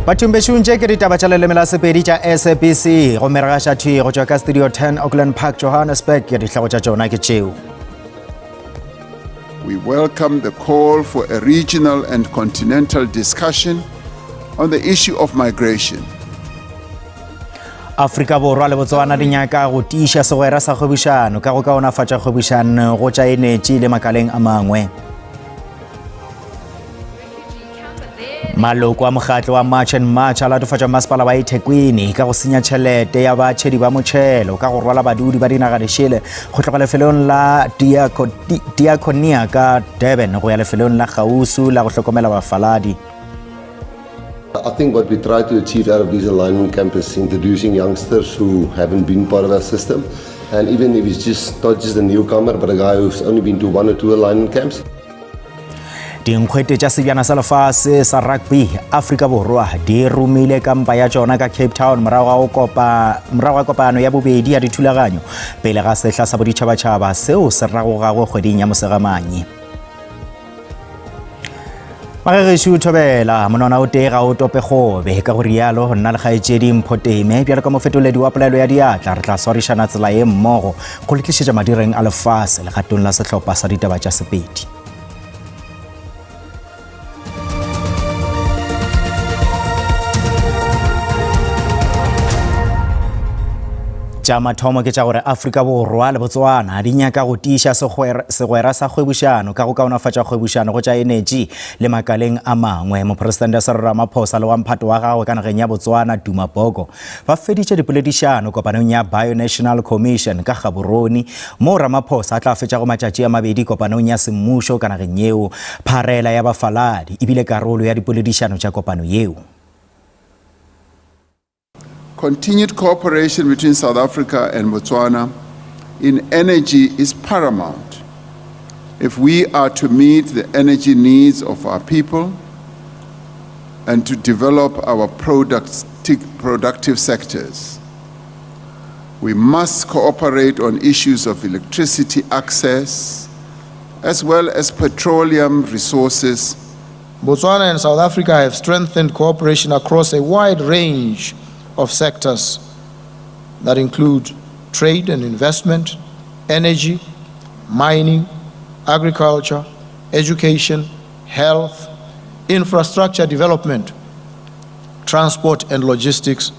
Bathong bešong tše ke ditaba tša leleme la Sepedi tša SABC gomme re gaša thwi go tšwa ka studio 10 Auckland Park Johannesburg. Dihlogo tša tšona ke tšeo. We welcome the call for a regional and continental discussion on the issue of migration. Afrika Borwa le Botswana di nyaka go tiiša segwera sa kgwebišano ka go kaonafatša kgwebišano go tša enetši le makaleng a mangwe. Maloko a mokgatlo wa March and March a latofatša masepala wa eThekwini ka go senya tšhelete ya batšhedi ba motšhelo ka go rwala badudi ba dinaga dišele go tloga lefelong la Diakonia ka Durban go ya lefelong la kgausu la go hlokomela bafaladi. I think what we try to achieve out of these alignment camps is introducing youngsters who haven't been part of our system. And even if it's just not just a newcomer, but a guy who's only been to one or two alignment camps. Dinkgwete tša sebjana sa lefase sa rugby Afrika Borwa di romile kampa ya tšona ka Cape Town morago ga kopano ya bobedi ya dithulaganyo pele ga sehla sa boditšhabatšhaba seo se ragogago kgweding ya Mosegamanye. Magagešo thobela monona o tee ga o tope gobe ka go rialo nna le kgaetšedi Mpho Teme bjalo ka mofetoledi wa polelo ya diatla re tla swarišana tsela ye mmogo go le tlišetša madireng a lefase legatong la sehlopha sa ditaba tša Sepedi. Tša mathomo ke tša gore Afrika Borwa le Botswana di nyaka go tiiša segwera sa kgwebišano ka go kaonafatša kgwebišano go tša enetši le makaleng a mangwe. Mopresidente Cyril Ramaphosa le wa mphato wa gagwe ka nageng ya Botswana Duma Boko ba feditše dipoledišano kopanong ya Bionational Commission ka Gaborone moo Ramaphosa a tla fetšago matšatši a mabedi kopanong ya semmušo ka nageng yeo. Pharela ya bafaladi e bile karolo ya dipoledišano tša kopano yeo. Continued cooperation between South Africa and Botswana in energy is paramount if we are to meet the energy needs of our people and to develop our productive sectors. We must cooperate on issues of electricity access as well as petroleum resources. Botswana and South Africa have strengthened cooperation across a wide range of sectors that include trade and investment, energy, mining, agriculture, education, health, infrastructure development, transport and logistics.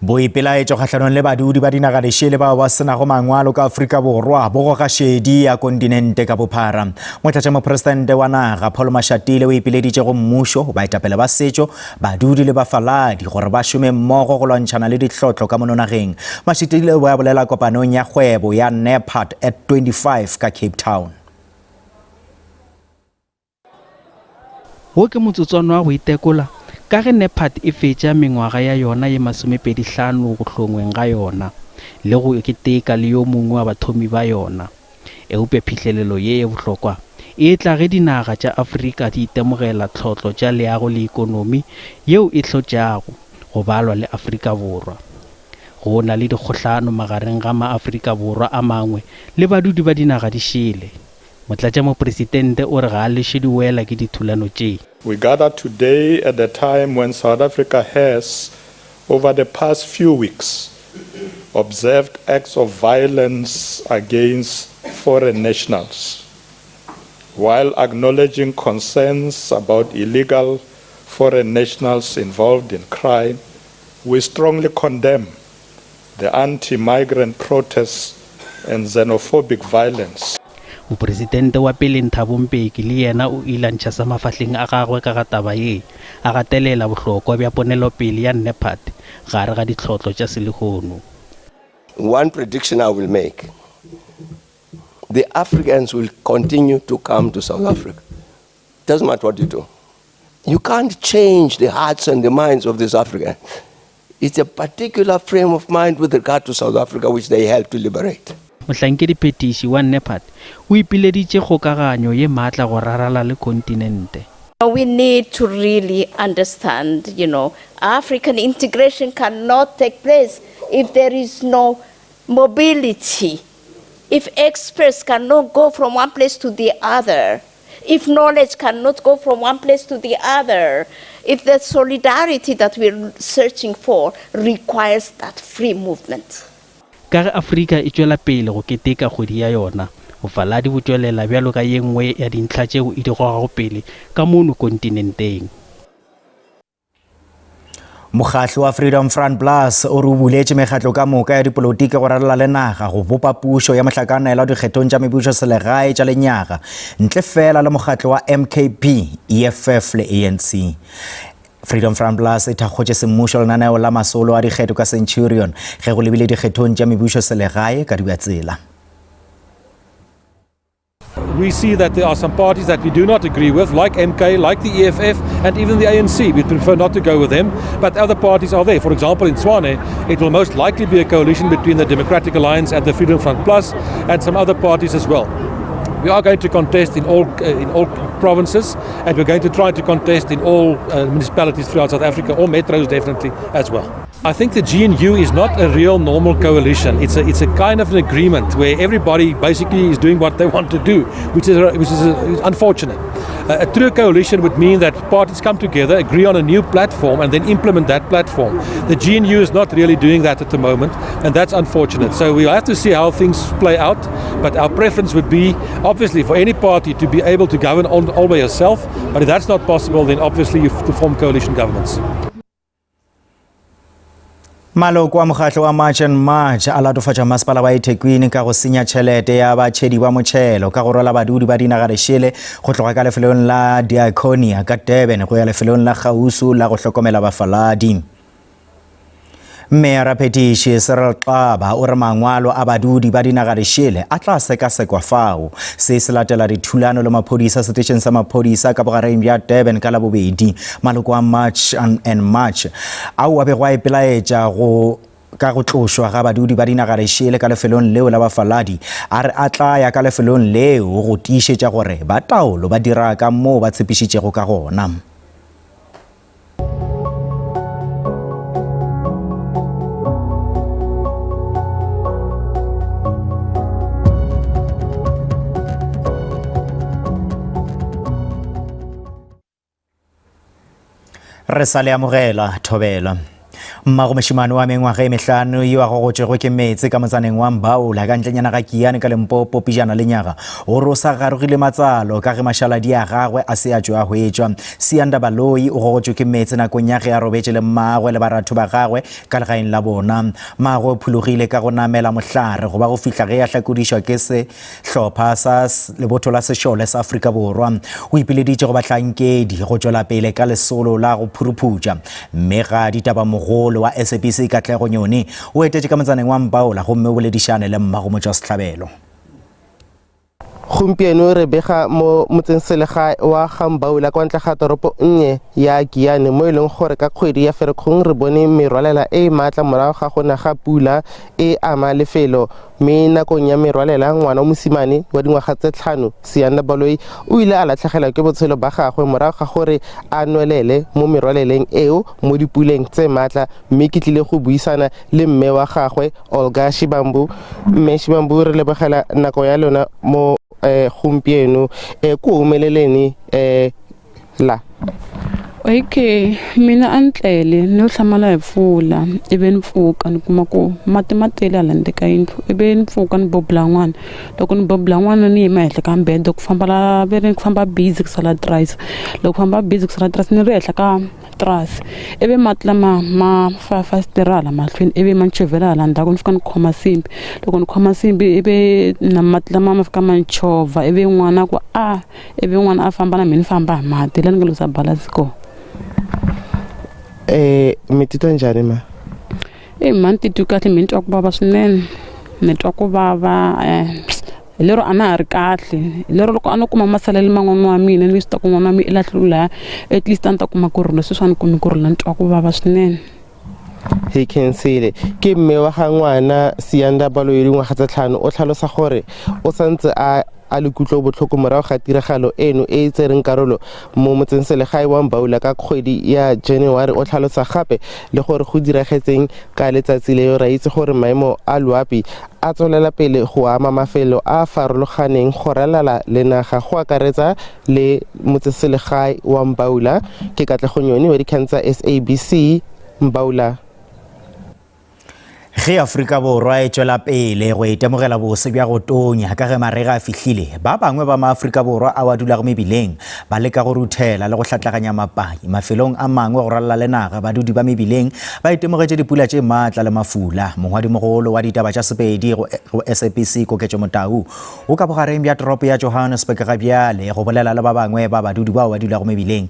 Boipelaetšo kgahlanong le badudi ba dinaga dišele bao ba senago mangwalo ka Afrika Borwa bo goga šedi ya kontinente ka bophara. Motlatšamopresidente wa naga Paul Mashatile o ipileditše go mmušo, baetapele ba setšo, badudi le bafaladi gore ba šome mmogo go lwantšhana le dihlotlo ka mono nageng. Mashatile o be a bolela kopanong ya kgwebo ya NEPAD at 25 ka Cape Town. Wo ke motsotswana wa go itekola ka ge NEPAD e fetša mengwaga ya yona ye masomepedihlano go hlongweng ga yona le go keteka le yo mongwe wa bathomi ba yona. Eupša phihlelelo ye ye bohlokwa e tla ge dinaga tša Afrika di itemogela tlhotlo tša leago le ikonomi yeo e hlotšago go balwa le Afrika Borwa. Go na le dikgohlano magareng ga maAfrika Borwa a mangwe le badudi ba dinaga di šele. Motlatšamopresidente o re ga a leše di wela ke dithulano tše. We gather today at a time when South Africa has, over the past few weeks, observed acts of violence against foreign nationals, while acknowledging concerns about illegal foreign nationals involved in crime, we strongly condemn the anti-migrant protests and xenophobic violence. Mopresidente wa peleng Thabo Mbeki le yena o ile a ntšha sa mafahleng a gagwe ka ga taba ye, a gatelela bohlokwa bja ponelopele ya NEPAD gare ga ditlhotlo tša selehono. One prediction I will make, the Africans will continue to come to South Africa. Doesn't matter what you do. You can't change the hearts and the minds of these Africans. It's a particular frame of mind with regard to South Africa which they helped to liberate. Mohlankediphethiši wa NEPAD o ipileditše kgokaganyo ye maatla go rarala le kontinente. We need to really understand, you know, African integration cannot take place if there is no mobility, if experts cannot go from one place to the other. if knowledge cannot go from one place to the other, if the solidarity that we're searching for requires that free movement. Ka ge Afrika e tšwela pele go keteka kgwedi ya yona, bofaladi bo tšwelela bjalo ka ye nngwe ya dintlha tšeo e di gogago pele ka mono kontinenteng. Mokgatlo wa Freedom Front Plus o re o buletše mekgatlo ka moka ya dipolotiki go rarela le naga go bopa pušo ya mohlakanelwa dikgethong tša mebušo selegae tša lenyaga ntle fela le mokgatlo wa MKP, EFF le ANC. Freedom Front Plus e thakgotše semmušo lenaneo la masolo a dikgetho ka Centurion ge go lebile dikgethong tša mebušo selegae ka Dibjatsela. We see that there are some parties that we do not agree with, like MK, like the EFF, and even the ANC. We'd prefer not to go with them, but other parties are there. For example, in Tshwane, it will most likely be a coalition between the Democratic Alliance and the Freedom Front Plus, and some other parties as well. We are going to contest in all, uh, in all provinces, and we're going to try to contest in all uh, municipalities throughout South Africa, or metros definitely as well. I think the GNU is not a real normal coalition. It's a, it's a kind of an agreement where everybody basically is doing what they want to do, which is, which is, is unfortunate. Uh, a true coalition would mean that parties come together, agree on a new platform, and then implement that platform. The GNU is not really doing that at the moment, and that's unfortunate. So we'll have to see how things play out, but our preference would be, obviously, for any party to be able to govern all, all by yourself, but if that's not possible, then obviously you have to form coalition governments. Maloko a mokgatlo wa March and March a latofatša masepala wa eThekwini ka go senya tšhelete ya batšhedi ba motšhelo ka go rwala badudi ba dinaga dišele go tloga ka lefelong la Diaconia ka Durban go ya lefelong la kgausu la go hlokomela bafaladi. Meyara Phetiši Cyril Xaba o re mangwalo a badudi ba dinaga dišele a tla sekasekwa fao. Se se latela dithulano le maphodisa setešeng sa maphodisa ka bogareng bja Durban ka Labobedi. Maloko a March and March ao a bego a ipelaetša go ka go tlošwa ga badudi ba dinaga dišele ka lefelong leo la bafaladi a re a tla ya ka lefelong leo go tiišetša gore ba taolo ba dira ka moo ba tshepišitšego ka gona. Re sa le amogela thobela. Mmago mošemane wa mengwaga e mehlano yo a gogotšwego ke meetse ka motsaneng wa Mbaula ka ntlenyana ga Kiane ka Limpopo pejana lenyaga o re o sa garogile matsalo ka ge mašaladi a gagwe a se a tšwe a hwetšwa. Siyanda Baloyi o gogotšwe ke meetse nakong ya ge a robetše le mmagwe le baratho ba gagwe ka legaeng la bona. Mmagwe o phologile ka go namela mohlare go ba go fihla ge a hlakodišwa ke sehlopha sa lebotho la sešole sa Afrika Borwa. O ipileditše go bahlankedi go tšwela pele ka lesolo la go phuruphutša. Mmega ditaba mogolo wa SABC Katlego Nyoni o etetše ka motsaneng wa Mpaola gomme o boledišane le mmago motšwasehlabelo. Gompieno re bega mo motseng-selegae wa Gambaula kwa ntle ga toropo nnye ya Giyani mo e leng gore ka kgwedi ya Ferikgong re bone merwalela e e maatla morago ga go na ga pula e ama lefelo mme nakong ya merwalela ngwana wa mosimane wa dingwaga tse tlhano Siyanda Baloyi o ile a latlhegelwa ke botshelo ba gagwe morago ga gore a nwelele mo merwaleleng eo mo dipuleng tse maatla mme ke tlile go buisana le mme wa gagwe Olga Shibambu. Mme Shibambu, re lebogela nako ya lona mo eh, gompieno. Eh, ko humeleleni eh, la. Okay, mina a ni tlele ni lo hlamala hi mpfula ivi ni pfuka ni kuma ku mati ma tele hala ndzeni ka yindlu ivi ni pfuka ni bobula n'wana loko ni bobula n'wana ni yima henhla ka mbedwa ku famba la ve ri ku famba busy ku sala thrice loko ku famba busy ku sala thrice ni ri henhla ka tirasi ivi mati lama ma fa fasitere hala mahlweni ivi ma ni chovhela hala ndzhaku ni fika ni khoma nsimbi loko ni khoma nsimbi ivi na mati lama ma fika ma ni chovha ivi n'wana ku a ivi n'wana a famba na mina ni famba hi mati la ni nga luza balance kona. Eh mi titwa njhani ma? E mha ni titwi kahle mi ni twa ku vava swinene ni twa ku vava um hi lero a na ha ri kahle hi lero loko a no kuma masalelo ma n'wana wa mina ni swi ta ku n'wana wa mina i lahliwe laya at least a ni ta kuma kurhula sweswi a ni kumi kurhula ni twa ku vava swinene. Hi khensile ke mme wa ga ngwana Siyanda Baloyi dingwaga tse tlhano o tlhalosa gore o santse a. a le kutlobotlhoko morago ga tiragalo eno e e tsereng karolo mo motsenselegae wa Mbaula ka kgwedi ya January. O tlhalosa gape le gore go diragetseng ka letsatsi leo. Ra itse gore maemo a loapi a tswelela pele go ama mafelo a a farologaneng go ralala le naga go akaretsa le motseselegae wa Mbaula. Ke Katlego Nyoni wa dikgang tsa SABC, Mbaula. Ge Afrika Borwa e tšwela pele go itemogela bose bja go tonya ka ge marega a fihlile, ba bangwe ba maAfrika Borwa ao a dulago mebileng ba leka go ruthela le go hlatlaganya mapai. Mafelong a mangwe go ralala le naga, badudi ba mebileng ba itemogetše dipula tše maatla le mafula. Mongwadimogolo wa ditaba tša Sepedi go SABC Koketšo Motau o ka bogareng bja toropo ya Johannesburg ga bjale go bolela le ba bangwe ba badudi bao ba dulago mebileng.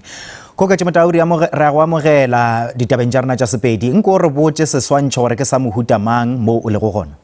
Koketšo Motau, re a go amogela ditabeng tša rena tša Sepedi. Nko o re botše seswantšho gore ke sa mohuta mang moo o lego gona.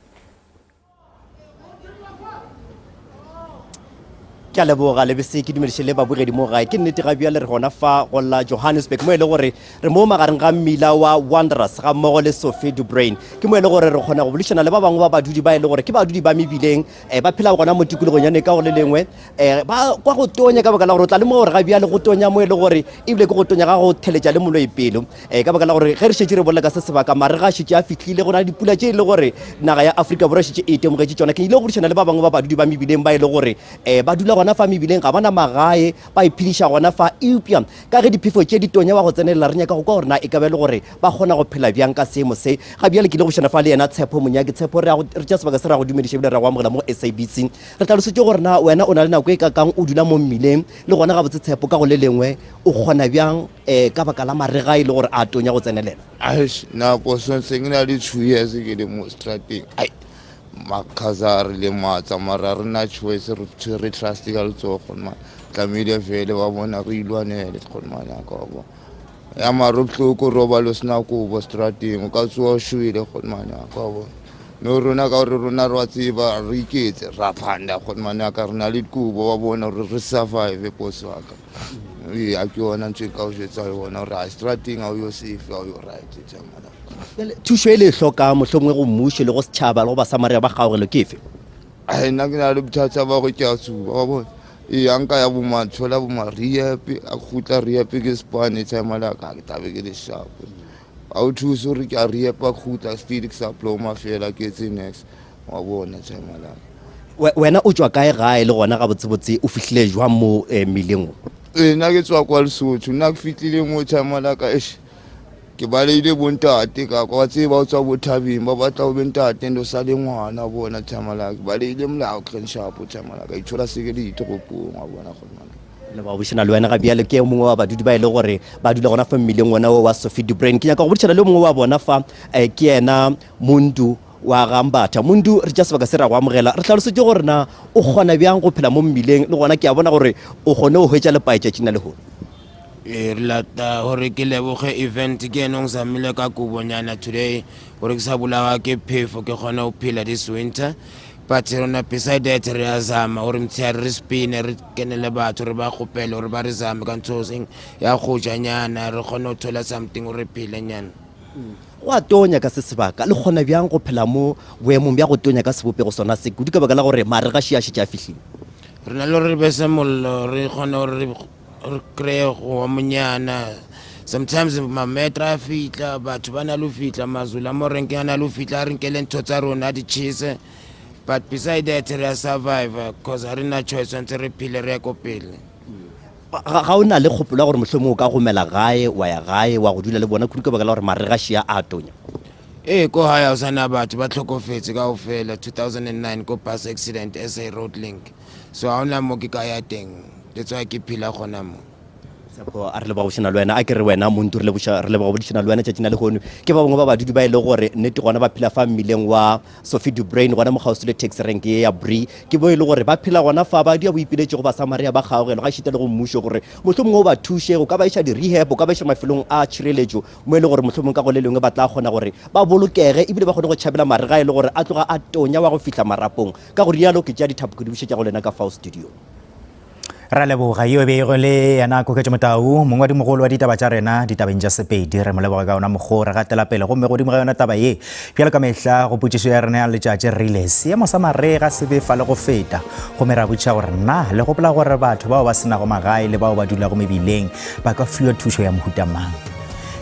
Ke a leboga Lebese, ke dumediše le babogedi mo gae. Ke nnete ga bjale re gona fa go la Johannesburg mo e le gore re mo magareng ga mmila wa Wanderers ga mmogo le Sophie du Brain. Ke mo e le gore re kgona go boledišana le ba bangwe ba badudi ba e le gore ke badudi ba mebileng eh, ba phela gona mo tikologong ya ka go le lengwe eh, ba kwa go tonya ka baka la gore o tla lemoga gore ga bjale go tonya mo e le gore ebile ke go tonya ga go theletša le moloi pelo um ka baka la gore ge re šetše re bolela ka se sebaka mare ga šetše a fihlile go na le dipula tše e le gore naga ya Afrika Borwa šetše e itemogetše tšona. Ke ile go boledišana le ba bangwe ba badudi ba mebileng ba e le gore um ba dula gona fa mebileng, ga ba na magae, ba iphediša gona fa, eupša ka ge diphefo tše di tonya wa go tsenelela, re nyaka go kwa gore na e ka ba e le gore ba kgona go phela bjang ka seemo se. Ga bjale ke ile go boledišana fa le yena Tshepo Monyake. Tshepo, re re tšea sebaka se re a go dumediša ebile re a go amogela mo SABC. Re hlalosetše gore na wena o na le nako e kakang o dula mo mmileng, le gona gabotse Tshepo ka go le lengwe o kgona bjang um ka baka la marega e le gore a tonya go tsenelela? Eish, nako sentse ke na le 2 years ke le mo strateng. Ai, makhaza a re lematsa mara re na choice, re tshwere trust ka letsogo man. Tlamehile vele ba bona re ilwanele man ya ka wa bona. Ya mara bohloko robalo sena kobo strateng, o ka tsoa o shwele man ya ka wa bona. No rona ka gore rona re wa tseba re iketse ra phanda man ya ka re na le dikobo wa bona gore re survive boss wa ka. Ee, a ke yona ntho e ka o jwetsa yona gore a strateng ga o yo safe ga o yo right tsamala. Thušo e le e hlokang mohlomongwe go mmušo le go setšhaba le go Basamaria ba kgaogelo ke efe? Ai, nna ke na le bothata ba gore ke a tsuba wa bona. Ee, a nka ya bo ma thola bo ma rehab, a kgutla rehab ke spane time la ka ke tlabe ke le sharp. Ga o thuse gore ke a rehab a kgutla still ke sa ploma fela ke etse next. Wa bona time la. Wena o tšwa kae gae le gona gabotsebotse o fihlile jwang mo eh, mmileng wo? Ee, nna ke tswa kwa Lesotho. Nna ke fihlile mo time la ka eish. Ke baleile bontate ka kwa tseba o tswa bothabeng ba batla o be ntate and o sa le ngwana bona time la ke baleile molao grand sharp time la ka ithola se ke le ditoropong wa bona gona. Le ba bošana le wena ga bjale ke mongwe wa badudi ba e le gore ba dula gona fa mmileng wona wo wa Sophie du Brain. Ke nyaka go boledišana le mongwe wa bona fa eh, ke yena Mondu wa ga Mbatha. Mondu, re tša sebaka se ra go amogela. Re hlalosetše gore na o kgona bjang go phela mo mmileng, le gona ke a bona gore o kgone go hwetša lepae tšatšing la lehono. Ee, re lata gore ke leboge event ke ene o ngzamile ka kobonyana today gore ke sa bolawa ke phefo ke kgone go phela this winter but rona beside that re a zama gore motshehare re spine re kenele batho re ba kgopele gore ba re zame ka ntho seng ya go ja nyana re kgone go thola something gore re phele nyana. Go a tonya ka se sebaka. Le kgona bjang go phela mo boemong bja go tonya ka sebopego sona se, kudu ka baka la gore marega še a šetše a fihlile? Re na le gore re bese mollo, re kgone gore re re kry-e go wa monyana. Sometimes mametra a fihla, batho ba na le go fihla, mazulu a mo renkeng a na le go fihla a re nkele ntho tsa rona a di tšhese. But beside that re a survive cause ga re na choice, tshwanetse re phele re ye ko pele. Ga, ga o na le kgopolo ya gore mohlomongwe o ka gomela gae, wa ya gae, wa go dula le bona kudu ka baka la gore marega šia a tonya? Ee, ko gae ga o sa na batho, ba hlokofetse kaofela 2009 ko bus accident SA road link. So ga ona mo ke ka ya teng, that's why ke phela gona mo. Tshepo, a re leboga go bošana le wena. A ke re wena Montu, re leboša, re leboga go bodišana le wena tšatšing la lehono. Ke ba bangwe ba badudi ba e le gore nnete gona ba phela fa mmileng wa Sophie du Brain gona mo kgauswi le taxi rank ye ya Bree. Ke bo e le gore ba phela gona fa, ba dia boipiletšo go Basamaria ba kgaogelo gaešita le go mmušo gore mohlomongwe o ba thuše, o ka ba iša di-rehab, o ka ba iša mafelong a tšhireletšo mo e le gore mohlomongwe ka go le lengwe ba tla kgona gore ba bolokege ebile ba kgone go tšhabela marega e le gore a tloga a tonya wa go fihla marapong. Ka go rialo ke tšea dithapo ke di bušetša go lena ka fao studio. Ra leboga yo e bego le yena Koketšo Motau, mongwadimogolo wa ditaba tša rena ditabeng tša Sepedi. Re mo leboga ka ona mokgwa o re gatela pele gomme godimo ga yona taba ye. Bjalo ka mehla go potšišo ya rena ya letšatši re rile seemo sa marega se befa le go feta gomme ra botšiša gore na le gopola gore batho bao ba se nago magae le bao ba dulago mebileng ba ka fiwa thušo ya mohuta mang?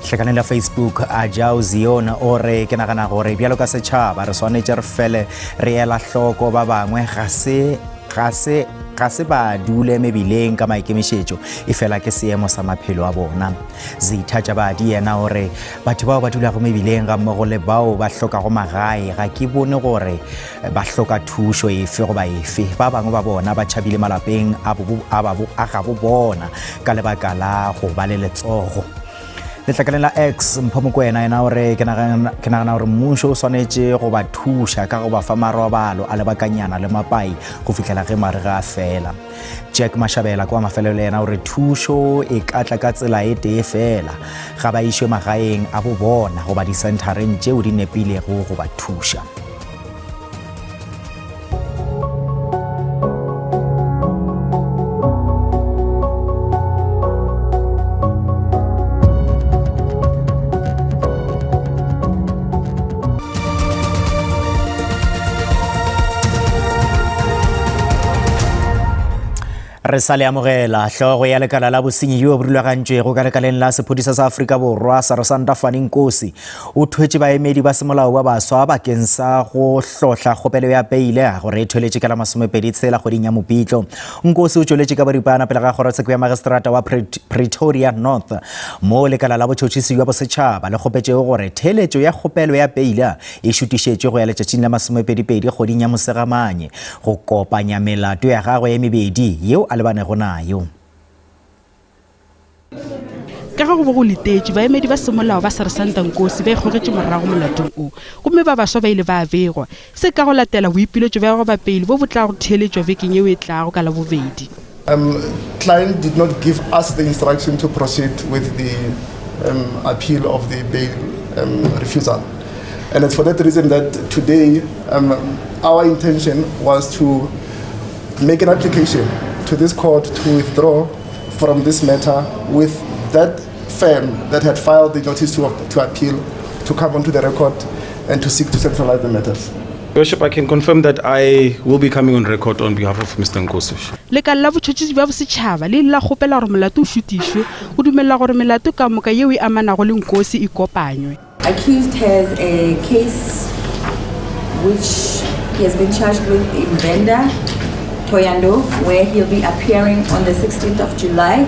Hlekaneng la Facebook Ajao Zion o re ke nagana gore bjalo ka setšhaba re swanetše re fele re ela hloko ba bangwe ga se ga se ga se ba dule mebileng ka maikemišetšo e fela ke seemo sa maphelo a bona. Zitha Jabadi yena o re batho bao ba dulago mebileng ga mmogo le bao ba hlokago magae ga ke bone gore ba hloka thušo efe goba efe. Ba bangwe ba bona ba tšhabile malapeng a gabo bona ka lebaka la go ba le letsogo. Letlakaleng la X, Mpho Mokoena yena o re ke nagana gore mmušo o swanetše go ba thuša ka go ba fa marobalo a lebakanyana le mapai go fihlela ge marega a fela. Jack Mashabela kwa mafelelo yena o re thušo e ka tla ka tsela e tee fela, ga ba išwe magaeng a bo bona goba disenthareng tšeo di nepilego go ba thuša. Re sa le amogela hlogo ya lekala la bosenyi bjo bo rulagantšwego ka lekaleng la sephodisa sa Afrika Borwa Sarasanta Fani Nkosi o thwetše baemedi ba semolao ba baswa bakeng sa go hlohla kgopelo ya peile gore e thweletše ka la masomepedi tshela kgweding ya Mopitlo. Nkosi o tšweletše ka boripana pele ga kgorotsheko ya magistrata wa Pretoria North moo lekala la botšhotšhisi bja bosetšhaba le kgopetšego gore theeletšo ya kgopelo ya peile e šutišetšwe go ya letšatšing la masomepedipedi kgweding ya Mosegamanye go kopanya melato ya gagwe ye mebedi yeo a lebanego nayo. Ka ge go be go letetšwe, baemedi ba semolao ba Seresanta Nkosi ba ikgogetše morago molatong wo, gomme ba baswa ba ile ba begwa. Se ka go latela boipiletšo bja gagwe ba peile bo bo tlago theeletšwa bekeng yeo e tlago ka Labobedi. Um, client did not give us the instruction to proceed with the um, appeal of the bail um, refusal. And it's for that reason that today um, our intention was to make an application to this court to withdraw from this matter with that firm that had filed the notice to, to appeal to come onto the record and to seek to centralize the matters. Worship, I can confirm that I will be coming on record on behalf of Mr. Nkosi. Lekala la botšhotšhisi bja bosetšhaba le ile la kgopela gore molato o šutišwe go dumelela gore melato ka moka yeo e amanago le Nkosi e kopanywe. Accused has a case which he has been charged with in Venda, Thohoyandou, where he'll be appearing on the 16th of July.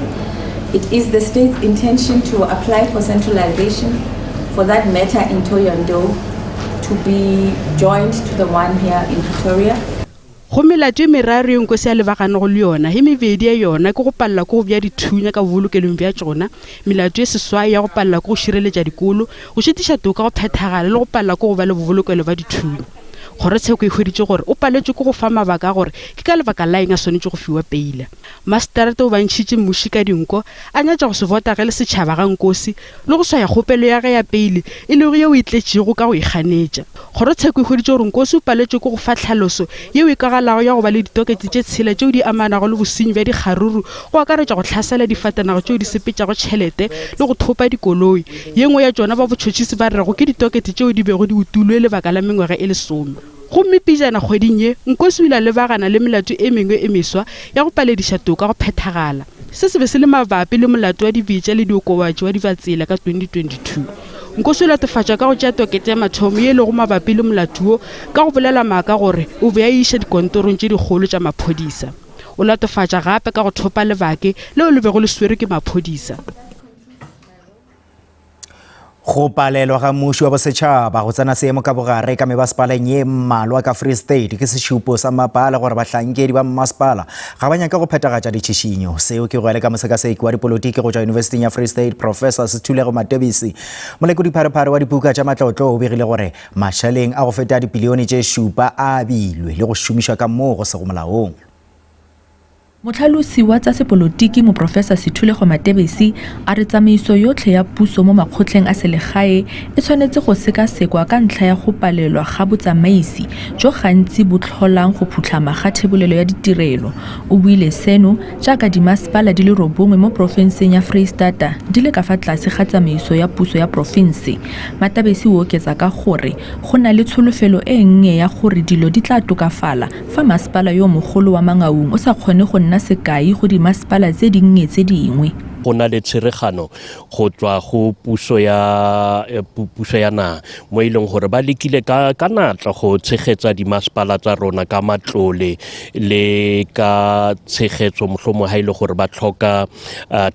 It is the state's intention to apply for centralization for that matter in Thohoyandou to be joined to the one here in Pretoria. Go melato e meraro ye Nkosi a lebaganego le yona, e mebedi ya yona ke go palela ke go bea dithunya ka bobolokelong bja tšona, melato ye seswai ya go palela ke go šireletša dikolo, go šitiša toka go phethagala le go palela ke go ba le bobolokelo bja dithunya. Kgorotsheko e hweditše gore o paletšwe ke go fa mabaka a gore ke ka lebaka la eng a swanetše go fiwa peila. Maseterata o ba ntšhitše muši ka dinko, a nyatša go se botagele setšhaba ga Nkosi le go swaya kgopelo ya ge ya peile e lego yeo e tletšego ka go ikganetša. Kgorotsheko e hweditše gore Nkosi o paletšwe ke go fa tlhaloso yeo e kwagalago ya go ba le ditokete tše tshela tšeo di amanago le bosenyi bja dikgaruru go akaretša go hlasela difatanaga tšeo di sepetšago tšhelete le go thopa dikoloi. Ye nngwe ya tšona ba botšhotšhisi ba rego ke ditokete tšeo di bego di utulwe lebaka la mengwaga e lesome. Gomme pejana kgweding ye, Nkosi o ile a lebagana le melato e mengwe e meswa ya go palediša toka go phethagala. Se se be se le mabapi le molato wa dibetša le diokobatši wa Dibatsela ka 2022. Nkosi o latofatšwa ka go tšea tokete ya mathomo ye e lego mabapi le molato wo ka go bolela maaka gore o be a e iša dikontorong tše dikgolo tša maphodisa. O latofatšwa gape ka go thopa lebake leo le bego le swerwe ke maphodisa. Go palelwa ga mmušo wa bosetšhaba go tsena seemo ka bogare ka mebasepaleng ye mmalwa ka Free State ke sešupo sa mapala gore bahlankedi ba mmasepala ga ba nyake go phethagatša ditšhišinyo. Seo ke go ya le ka mosekaseki wa dipolotiki go tšwa Yunibesithing ya Free State Professor Sethulego Matebisi. Molekodi-pharephare wa dibuka tša matlotlo o begile gore mašeleng a go feta dipilione tše šupa a abilwe le go šomišwa ka moo go sego molaong. Motlhalosi wa tsa sepolotiki Moprofesa Sethulego Matebesi a re tsamaiso yotlhe ya puso mo makgotleng a selegae e tshwanetse go sekasekwa ka ntlha ya go palelwa ga botsamaisi jo gantsi bo tlholang go phutlhama ga thebolelo ya ditirelo. O buile seno jaaka dimasepala di le robongwe mo porofenseng ya Freistata di le ka fa tlase ga tsamaiso ya puso ya porofense. Matabesi o oketsa ka gore go na le tsholofelo e nnye ya gore dilo di tla tokafala Fa masepala yo mogolo wa Mangaung o sa kgone go nna sekai go dimasepala tse dinnye tse dingwe. Go na le tsheregano go tswa go puso ya puso ya naga mo e leng gore ba lekile ka ka natla go tshegetsa dimasepala tsa rona ka matlole le ka tshegetso mohlomong ha e le gore ba tlhoka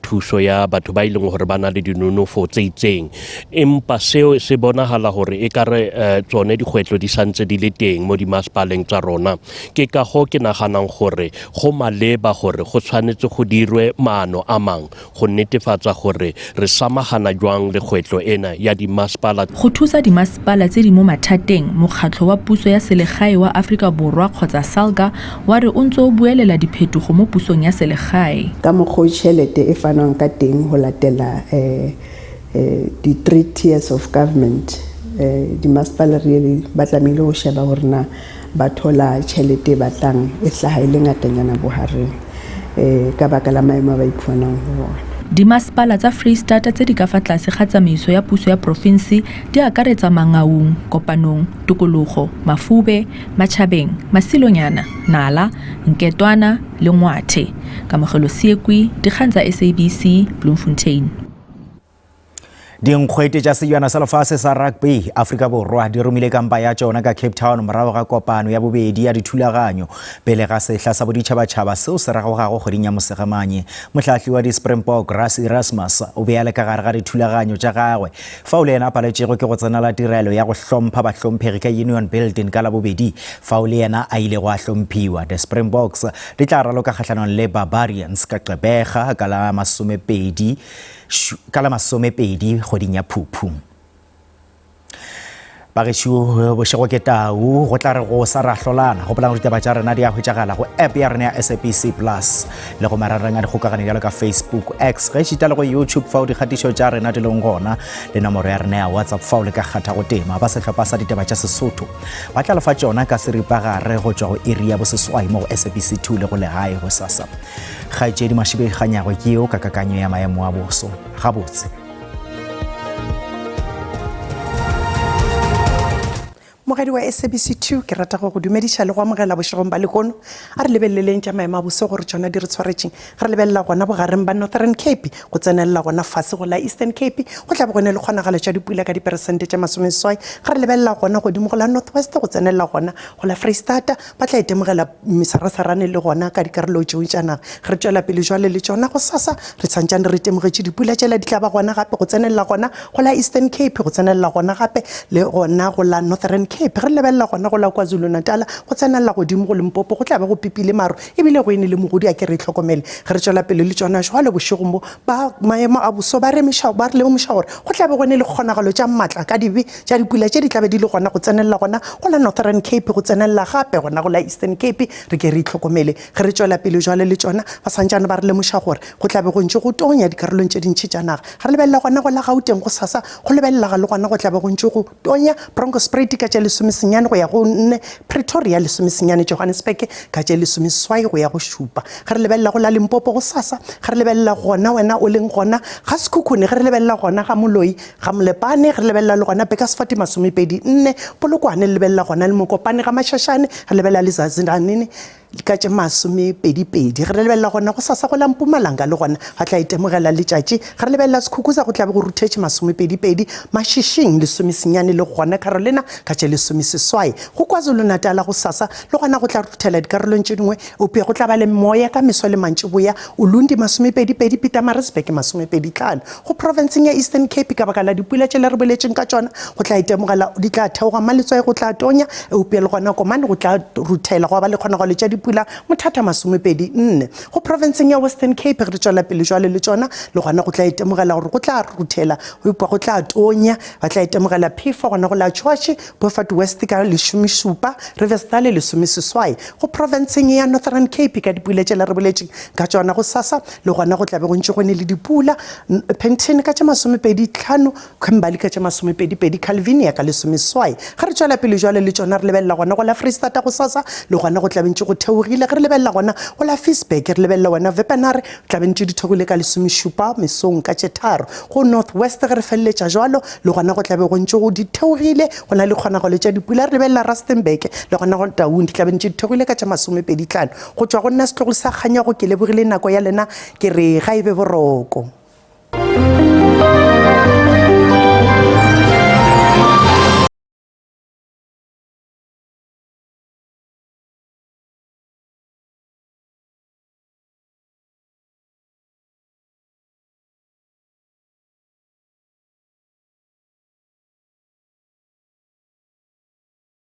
thuso ya batho ba e leng gore ba na le dinonofo tse itseng empa seo se bonagala gore e kare eh, tsone dikgwetlho di santse di le teng mo dimasepaleng tsa rona ke ka go ke naganang gore go maleba gore go tshwanetse go dirwe maano a mang go netefatsa gore re samagana jwang le kgwetlho ena ya dimasepala Go thusa dimasepala tse di mo mathateng, Mokgatlho wa Puso ya Selegae wa Aforika Borwa kgotsa SALGA wa re o ntse o buelela diphetogo mo pusong ya selegae. Ka mokgwa o tšhelete e fanwang ka teng go latela um di-three tiers of government um dimasepala really ba tlamehile go sheba gore na ba thola tšhelete e batlang e hlaga e le ngatanyana bohareng um ka baka la maemo a ba iphumanang go ona. Dimasepala tsa Freistata tse di ka fa tlase ga tsamaiso ya puso ya porofense di akaretsa Mangaung, Kopanong, Tokologo, Mafube, Matšhabeng, Masilonyana, Nala, Nketwana le Ngwathe. Kamogelo Seekwi, Dikgang tsa SABC, Bloemfontein. Dinkgwete tša sejana sa lefase sa rugby Afrika Borwa di romile kampa ya tšona ka Cape Town morago ga kopano ya bobedi ya dithulaganyo pele ga sehla sa boditšhabatšhaba seo se ragogago kgweding ya Mosegamanye. Mohlahli wa di-Springbok Rassie Erasmus o be a le ka gare ga dithulaganyo tša gagwe fao le yena a paletšego ke go tsenela tirelo ya go hlompha bahlomphegi ka Union Building ka Labobedi fao le yena a ilego a hlomphiwa. The Springboks di tla raloka kgahlanong le Barbarians ka Gqeberha ka la masomepedi ka la masomepedi kgweding ya Phuphu. Bagešo bošego ke tau go tla re go sa ra hlolana gopolang gore ditaba tša rena di a hwetšagala go app ya rena ya SABC Plus le go marangrang a dikgokagano bjalo ka Facebook, X ge šita le go YouTube fao dikgatišo tša rena di leng gona le nomoro ya rena ya WhatsApp fao le ka kgatha go tema. Ba sehlopha sa ditaba tša Sesotho ba tla lefa tšona ka seripagare go tšwa go iri ya boseswai mo go SABC 2 le go legae go sasa. Kgaetšedi Mašibeganyagwe ke yo ka kakanyo ya maemo a boso. Gabotse. Mogadi wa SABC 2 ke rata go go dumediša le go amogela bošegong ba lehono. A re lebeleleng tša maemo a boso gore tšona di re tshwaretšeng. Re lebelela gona bogareng ba Northern Cape go tsenelela gona fase go la Eastern Cape go tla be go ne le kgonagalo tša dipula ka diperesente tše masomeseswai. Ge re lebelela gona godimo go la North West go tsenelela gona go la Freistata ba tla itemogela mesarasarane le gona ka dikarolo tšeo tša naga. Ge re tšwela pele jwale le tšona gosasa re santšane re itemogetše dipula tšela di tla ba gona gape go tsenelela gona go la Eastern Cape, go tsenelela gona gape le gona go la Northern Cape. Ge re lebelela gona go la KwaZulu-Natal, go tsenelela godimo go Limpopo go tla be go pipile maru ebile go ene le mogodi a ke re itlhokomele. Ge re tšwela pele le tšona jwale bošegong bo, ba maemo a boso ba re ba re lemoša gore go tla be go ene le kgonagalo tša matla ka dibe tša dipula tše di tla be di le gona go tsenelela gona go la Northern Cape, go tsenelela gape gona go la Eastern Cape. Re ke re itlhokomele ge re tšwela pele jwale le tšona. Ba santšane ba re lemoša gore go tla be go ntše go tonya dikarolong tše dintši tša naga. Ge re lebelela gona go la Gauteng gosasa, go lebelelega le gona go tla be go ntše go tonya. Bronkhorstspruit ka tše lesomesenyane go ya go nne, Pretoria lesomesenyane, Johannesburg ka tše lesomeseswai go ya go šupa. Ge re lebelela go la Limpopo gosasa, ge re lebelela gona wena o leng gona ga Sekhukhune, ge re lebelela gona ga Moloi, Ga Molepane, re lebelela le gona Bekasfati masomepedi nne, Polokwane le lebelela gona le Mokopane ga Mashashane, re lebelela le Zazinanene ka tše masomepedipedi. Re lebelela gona gosasa go la Mpumalanga le gona ba tla itemogela letšatši. Ge re lebelela Sekhukhuza go tla be go ruthetše masomepedipedi, Mashishing lesomesenyane le gona Carolina ka tše lesomeseswai. Go KwaZulu-Natala gosasa le gona go tla ruthela dikarolong tše dingwe eupša go tla ba le moya ka meso le mantšiboya, Ulundi masomepedipedi, Pietermaritzburg masomepeditlhano. Go profenseng ya Eastern Cape ka baka la dipula tšela re boletšeng ka tšona, go tla itemogela di tla theoga, Maletswai go tla tonya, eupša le gona Komane go tla ruthela gwa ba le kgonagalo tša dipula. dipula Mothatha 24. Go profenseng ya Western Cape ge re tšwela pele jwale le tšona le gona go tla itemogela gore go tla ruthela eupša go tla tonya. Ba tla itemogela phefo gona go la Tšhwatši, Beaufort West ka lesomešupa, Riversdale lesomeseswai. Go profenseng ya Northern Cape ka dipula tšela re boletšeng ka tšona gosasa le gona go tla be go ntše go ne le dipula, Penton ka tše 25, Kimberley ka tše masomepedipedi, Calvinia ka lesomeswai. Ge re tšwela pele jwale le tšona re lebelela gona go la Freistata gosasa, le gona go tla be ntše go theogile. Ge re lebelela gona go la Ficksburg, re lebelela wena Wepener, tla be ntše di theogile ka lesomešupa mesong ka tše tharo. Go North West ge re feleletša jwalo, le gona go tla be go ntše go di theogile, go na le kgonagalo tša dipula. Re lebelela Rustenburg, le gona go Taung di tla be ntše di theogile ka tše masomepeditlhano. Go tšwa go nna setlogolo sa Kganyago, ke lebogile nako ya lena, ke re ga e be boroko.